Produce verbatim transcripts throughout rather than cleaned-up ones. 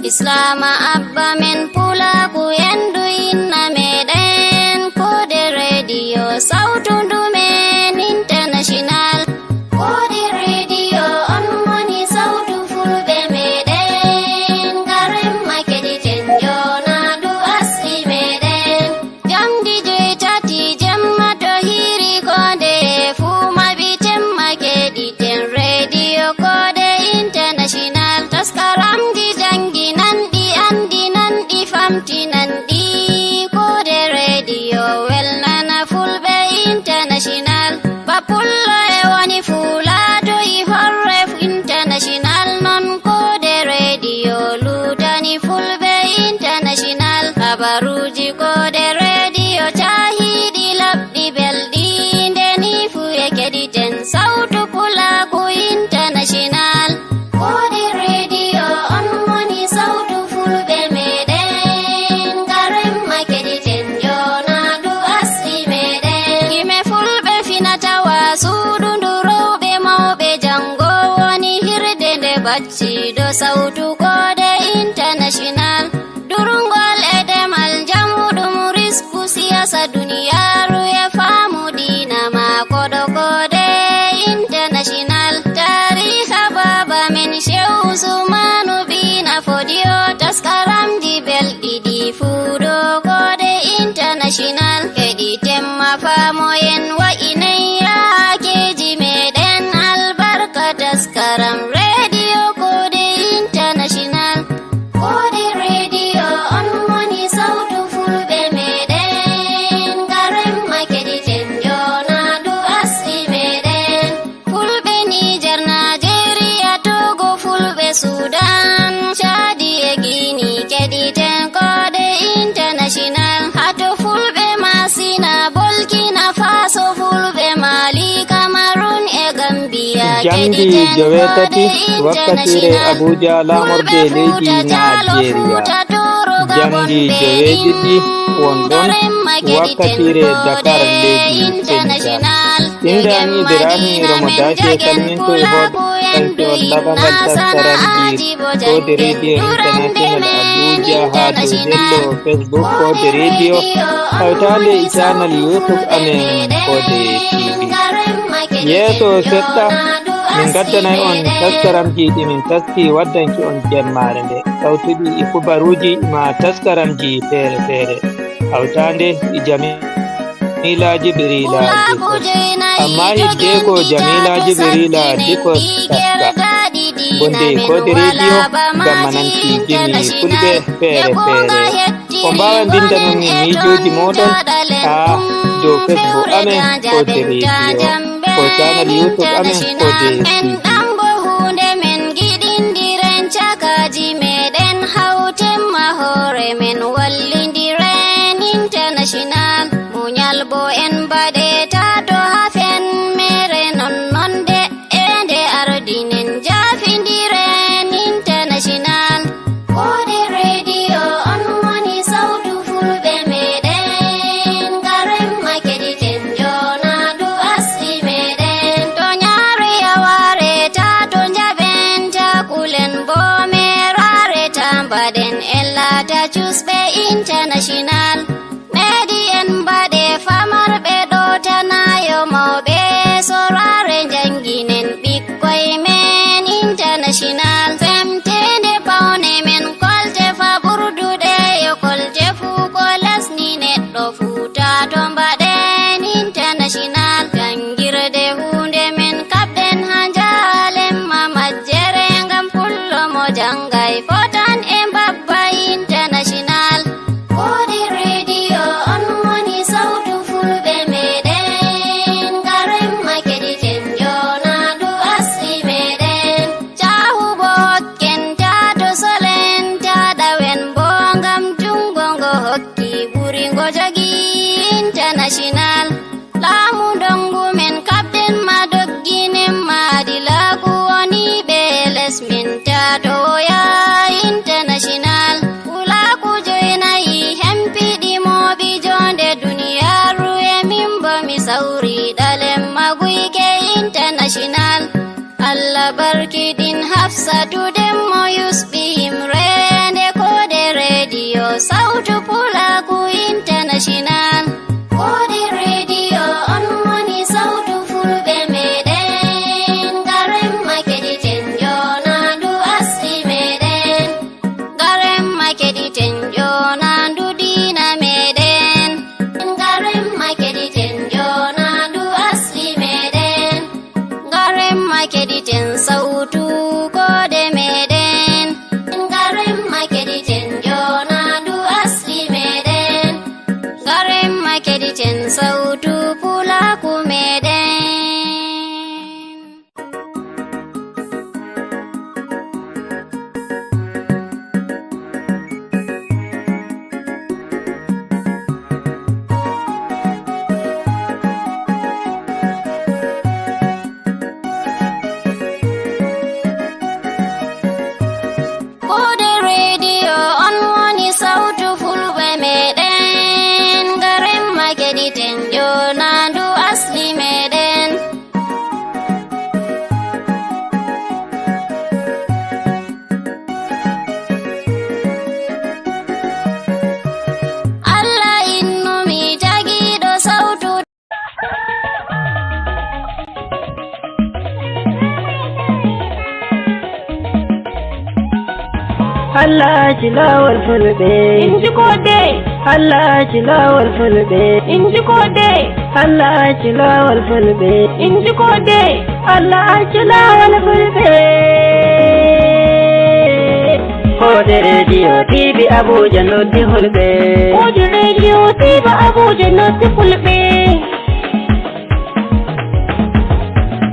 Islaama abba men pulaaku en du inna meɗen koode rediyo sawtu ndu men international. Koode rediyo on woni sawtu fulɓe meɗen, ngaren ma keɗiten joona ndu asli meɗen. Jamdi joy tati jemma to hiiri koode fuu maɓi temma keɗiten rediyo koode international. Taskaramji jannginanɗi anndinanɗi famtinanɗi koode rediyo welnana fulɓe international. Ba pullo e woni fuulaato e horre international non koode rediyo luutani fulɓe international. Habaruuji koode rediyo caahiiɗi laɓɗi belɗi nde ni fuu e keɗiten sawtu pulaaku international. Koode rediyo on woni sawtu fulɓe meɗen, ngaren ma keɗiten joona ndu asli meɗen. Gime fulɓe finatawa suudu ndu rewɓe mawɓe janngo woni hirde nde bacciiɗo sawtu koode international. Durngol e demal njamuɗum risku siyasa duniyaaru e faamu diina ma koɗo koode international. Taariha baaba men Shehu Usmanu Bina Fodiyo taskaramji belɗi ɗi fuuɗo koode international. Heɗi temma faamo en wa'inay yaakeeji meɗen albarka taskaram rediyo koode international. Koode rediyo on woni sawtu fulɓe meɗen, ngaren ma keɗiten joona ndu asli meɗen. Fulɓe Niger, Najeriya, Togo, fulɓe Sudan, Chadi e Guinea, keɗiten koode international. Hato fulɓe Masina, Burkina Faso, fulɓe Mali, Cameroon e Gambia. Jamdi joweetati wakkatiire Abuja, laamorde leydi Najeriya. Jamdi joweeɗiɗi won ɗon wakkatiire Dakar, leydi Senegal. Innde am Ibrahim Romo Dace, salminto e hoɗanke on labangal taskaramji koode rediyo international Abuja haa dow hello Facebook koode rediyo, hawtaade e channel YouTube amen koode T V. Yeeso seɗɗa, min ngaddanay on taskaramji ɗi min taski waddanki on jemmaare nde. Sawtuɗi e kubaruuji ma taskaramji feere-feere, hawtaade e Jamila Jibrila Dikos. Amma hiddeko Jamila Jibrila Dikos taska, gonde koode rediyo ngam mananki jimi fulɓe feere-feere. On mbaawan mbinndanomi miijooji mooɗon haa dow Facebook amen koode rediyo, ko channel YouTube amen koode T V. Ɗambo huunde men giɗindiren cakaaji meɗen hawten ma hoore men wallindiren international. Muñal bo en mbaɗe tato haa fen mere non non de e nde ardinen jaafindiren international. Koode rediyo on woni sawtu fulɓe meɗen, ngaren ma keɗiten joona ndu asli meɗen. To ñaare yaware ta to njaɓen ta kulen bo merare ta mbaɗen en laata cusɓe international. Nedi en mbaɗe famarɓe ɗo tanayo mawɓe sorare njanginen ɓikkoy men international. Semtende pawne men kolte fa ɓurduɗe yo kolte fuu ko lesni neɗɗo fuu ta to mbaɗen international. Jangirde huunde men kaɓɗen haa njaalen ma majjere ngam pullo mo jangay fotan e mbabba international. Koode rediyo on woni sawtu fulɓe meɗen, ngaren ma keɗiten joona ndu asli meɗen. Caahu bo hokken ta to solen ta ɗawen bo ngam jungo ngo hokki ɓuri ngo jogi international. Laamu ndongu men kaɓɗen ma dogginen ma adilaaku woni ɓe les min ta to woya international. Pulaaku joynayi hempiɗi mooɓi jonde duniyaaru e min bo mi sawri ɗalen ma guyke international. Allah barkiɗin Hafsatu demmo yusɓi yimre nde Keɗiten sawtu pulaaku meɗen. Koode rediyo on woni sawtu fulɓe meɗen, ngaren ma keɗiten jonaandu asli meɗen. Allah innumi tagiiɗo sawtu. Allah acci laawol fulɓe. Inji koode. Allah acci laawol fulɓe. Inji koode. Allah acci laawol fulɓe. Inji koode. Allah acci laawol fulɓe. Koode rediyo T V Abuja noddi fulɓe. Koode rediyo T V Abuja noddi fulɓe.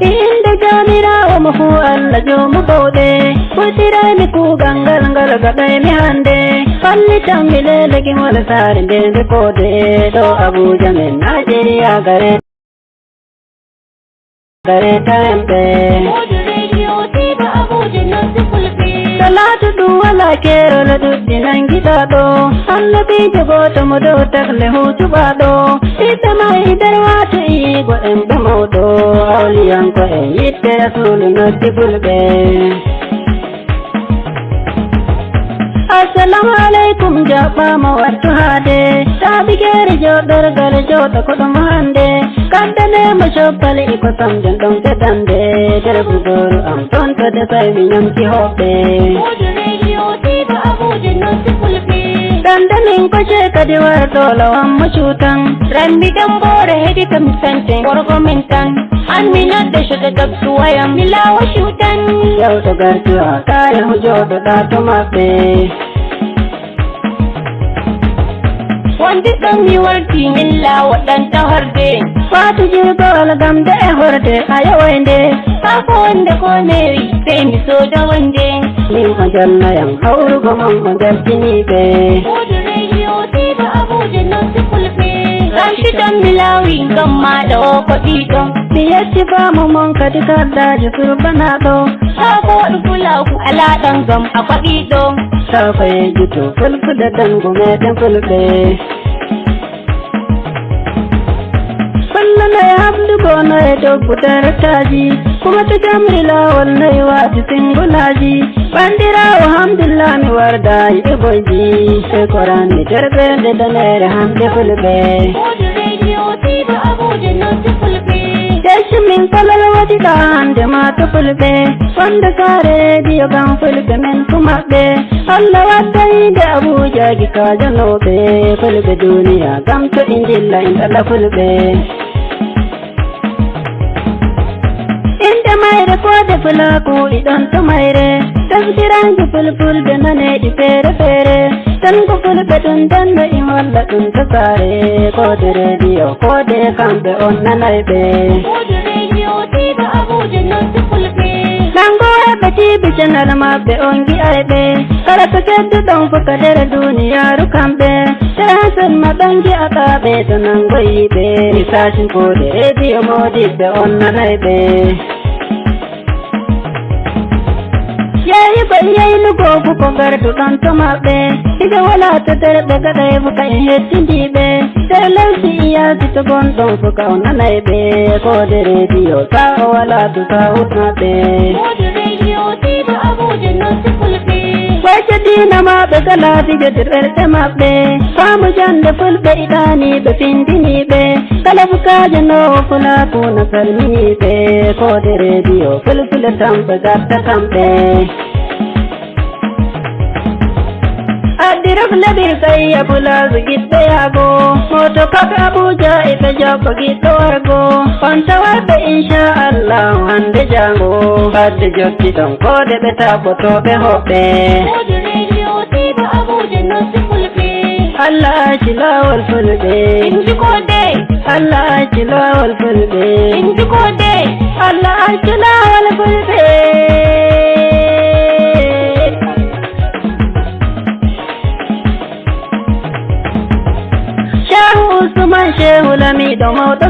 Innde Joomiraawo mo fuu Allah joomu bawɗe, ɓurtiraymi kuugal ngal, ngal gaɗaymi hannde. Fallitanmi leele gimol saare nde nde koode, ɗo Abuja men Najeriya gare. Gare taemɓe. Salaatu ɗum walaa keerol ɗuɗɗi nangiɗaa ɗo. Annabiijo gooto mo dow tagle huutuɓaa ɗo. Ɓiɓɓe ma e nder waato iigo en ɓe mawɗo. Awliyanko en yiɗde Rasuulu noddi fulɓe. Assalamu aleykum, jaɓɓaama wattu haade. Taaɓi keeri jooɗorgal jooɗo ko ɗum hannde. Kaddane mo coppali e kosam den ɗon fedande. Nder bugooru am toon to desay mi ñamti hoɓɓe. Koode rediyo T V Abuja noddi fulɓe. Ganda min ko ce kadi warɗo lawan mo cuutan. Rammi damboore heɗi kam sante worgo men tan. An mi nodde coɗo dabtu wayam mi laawa cuutan. Yawto gartu haa kaya jooɗoɗaa to maɓɓe. Wonde ɗon mi warti min laawa ɗan tahorde. Faatu jirgowal gamde e horde a yaway nde. Haa ko wonde ko mewi sey mi sooda wonde. Min o jannayam hawrugo mon o jaltiniiɓe. Koode rediyo T V Abuja noddi fulɓe. Garti ɗon mi laawi ngam maaɗa o ko ɗiɗon. Mi yetti faamu mon kadi kaddaajo surbanaaɗo. Haa ko waɗu fulaaku alaa ɗon ngam a faɗiiɗo. Taa ko yejjutu fulfude dangu meɗen fulɓe. Walla noye hamdugo noye doggu dartaaji. Kuma to jamri laawol noye waati singulaaji. Banndiraawo Hamdullah mi wardaay e boyji. E koran mi terɓeende daneere hannde fulɓe. Koode rediyo T V Abuja noddi fulɓe. Jeyci min kolol waɗi ka hannde ma to fulɓe. Wonde ka rediyo gam fulɓe men fu maɓɓe. Allah waddayde Abuja gi kajanooɓe. Fulɓe duniya gam to e ndilla en ɗala fulɓe. Innde mayre koode fulaaku iɗon to mayre. Tafsiraaji fulfulde naneeɗi feere feere. Tan ko fulɓe ɗum danno i holla ɗum to saare. Koode rediyo koode kamɓe on nanayɓe. Koode rediyo T V Abuja noddi fulɓe. Nanngooɓe T V channel maɓɓe on ngi'ayɓe. Kala to kedduɗon fof ka nder duniyaaru kamɓe. Sey hasen ma ɗon ngi'ataa ɓe to nanngoyiiɓe. Misaaji koode rediyo moodiɓɓe on nanayɓe. Yehi ko yeynugo fu ko garduɗon to maɓɓe. Hiɓe wala to derɓe gaɗay fu ka en hettindiiɓe. Nder leydi iyaasi to gonɗon fu ka o nanayɓe. Koode rediyo taa o wala to taa hutnaɓe. Koode rediyo T V Abuja noddi fulɓe. Wayce diina maɓɓe gala fijodir ɓerɗe maɓɓe. Faamu jande fulɓe iɗaaniiɓe findiniiɓe. Kala bukaajo noowo fulaaku na salminiiɓe. Koode rediyo fulfule tamɓe gatta tamɓe. Addiraf lebir kayya pulaas giɗɗo yaago. Mooto pak Abuja e ɓe jokko giɗɗo wargo. On tawarɓe inchallah hannde jaango. Fadde jotti ɗon koode ɓe taɓɓotooɓe hoɓɓe. Koode rediyo T V Abuja noddi fulɓe. Allah accu laawol fulɓe. Inji ko dey. Allah accu laawol fulɓe. Inji ko dey. Allah accu laawol fulɓe. Shehu Usman, Shehu Lamiɗo mawɗo